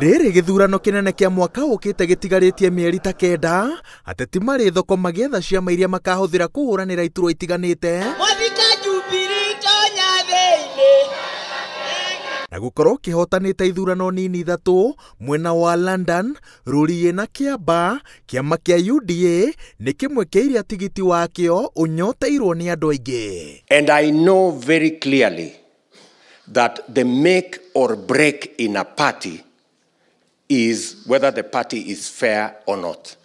Rĩrĩ gĩthurano kĩnene kĩa mwaka ũkĩte gĩtigarĩtie mĩeri ta 9, ateti marĩ thoko magĩetha ciama iria makahũthĩra kũhũranĩra iturwa itiganĩte. Na gũkorwo kĩhotanĩte ithurano nini 3 mwena wa London, Rũriĩ na Kĩambaa, kĩama kĩa UDA nĩ kĩmwe kĩa iria tigiti wakĩo ũnyoteirwo nĩ andũ aingĩ. And I know very clearly that the make or break in a party is whether the party is fair or not.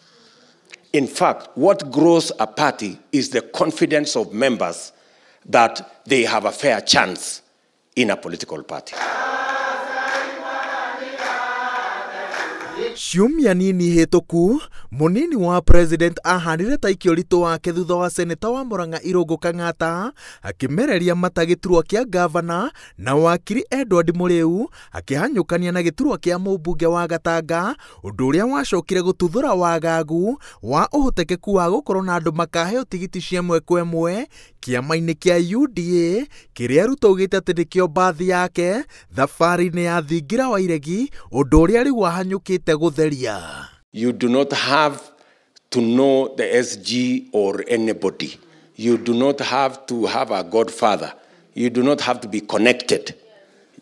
In fact, what grows a party is the confidence of members that they have a fair chance in a political party. Ciumia nini hĩtũku, mũnini wa president ahanire ta ikio ritũ wake thutha wa seneta wa Murang'a Irũngũ Kang'ata akĩmereria mata gĩturwa kĩa gavana na wakiri Edward Mũrĩu akĩhanyũkania na gĩturwa kĩa mũmbunge wa Gatanga, ũndũ ũrĩa wacokire gũtuthũra wagagu wa ũhotekeku wa gũkorwo na andũ makaheo tigiti cia ĩmwe kwa ĩmwe kĩama-inĩ kĩa UDA kĩrĩa Ruto augĩte atĩ nĩkĩo mbathi yake thabarĩ-inĩ ya thingira wa iregi, ũndũ ũrĩa rĩu wahanyũkĩte gũtheria. You do not have to know the SG or anybody. You do not have to have a godfather. You do not have to be connected.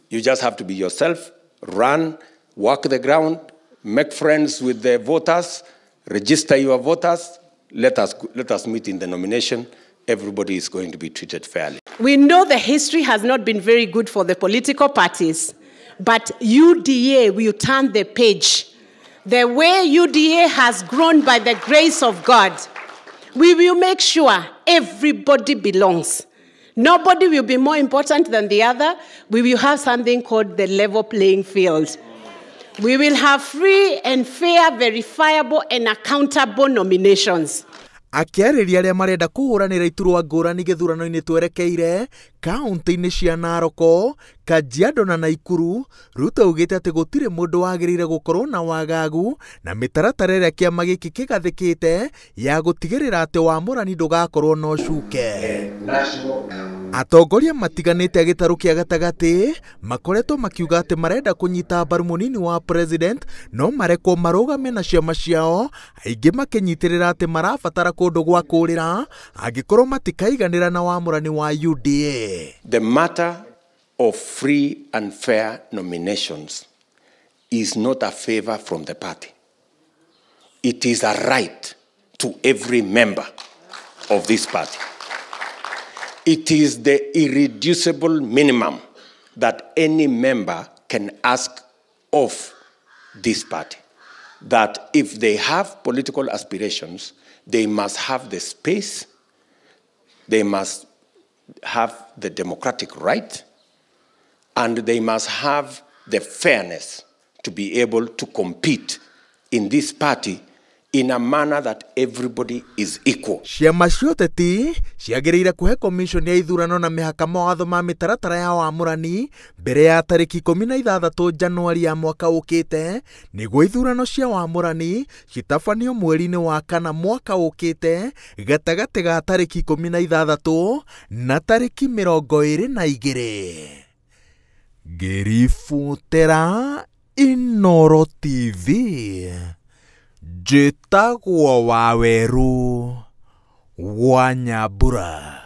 You just have to be yourself, run, walk the ground, make friends with the voters, register your voters. Let us meet in the nomination. Everybody is going to be treated fairly. We know the history has not been very good for the political parties, but UDA will turn the page. The way UDA has grown by the grace of God, we will make sure everybody belongs. Nobody will be more important than the other. We will have something called the level playing field. We will have free and fair, verifiable and accountable nominations. Akĩarĩria arĩa marenda kũhũranĩra iturwa ngũrani gĩthurano-inĩ twerekeire kaunti-inĩ cia Narok, Kajiado na Naikuru, Ruto augĩte atĩ gũtirĩ mũndũ wagĩrĩire gũkorwo na wagagu na mĩtaratara ĩrĩa kĩama gĩkĩ kĩgathĩkĩte ya gũtigĩrĩra atĩ wamũrani ndũgakorwo na ũcuke. Atongoria matiganĩte a gĩtarũ kĩa gatagatĩ makoretwo makiuga atĩ marenda kũnyita mbaru mũnini wa president no marekwo marũgame na ciama ciao, aingĩ makĩnyitĩrĩra atĩ marabatara kũndũ gwa kũũrĩra angĩkorwo matikaiganĩra na wamũrani wa UDA. The matter of free and fair nominations is not a favor from the party. It is a right to every member of this party. It is the irreducible minimum that any member can ask of this party. That if they have political aspirations, they must have the space, they must have the democratic right, and they must have the fairness to be able to compete in this party in a manner that everybody is equal. Ciama cia ũteti ciagĩrĩire kũhe commission ya ithurano na mĩhaka mawatho ma mĩtaratara ya wamũrani mbere ya tarĩki 16 Januari ya mwaka ũkĩte nĩguo ithurano cia wamũrani citabanio mweri-inĩ wa 4 mwaka ũkĩte gatagatĩ ga tarĩki 16 na tarĩki 22. Ngĩributera Inooro TV, njĩtagwo Wawerũ wa Nyambura.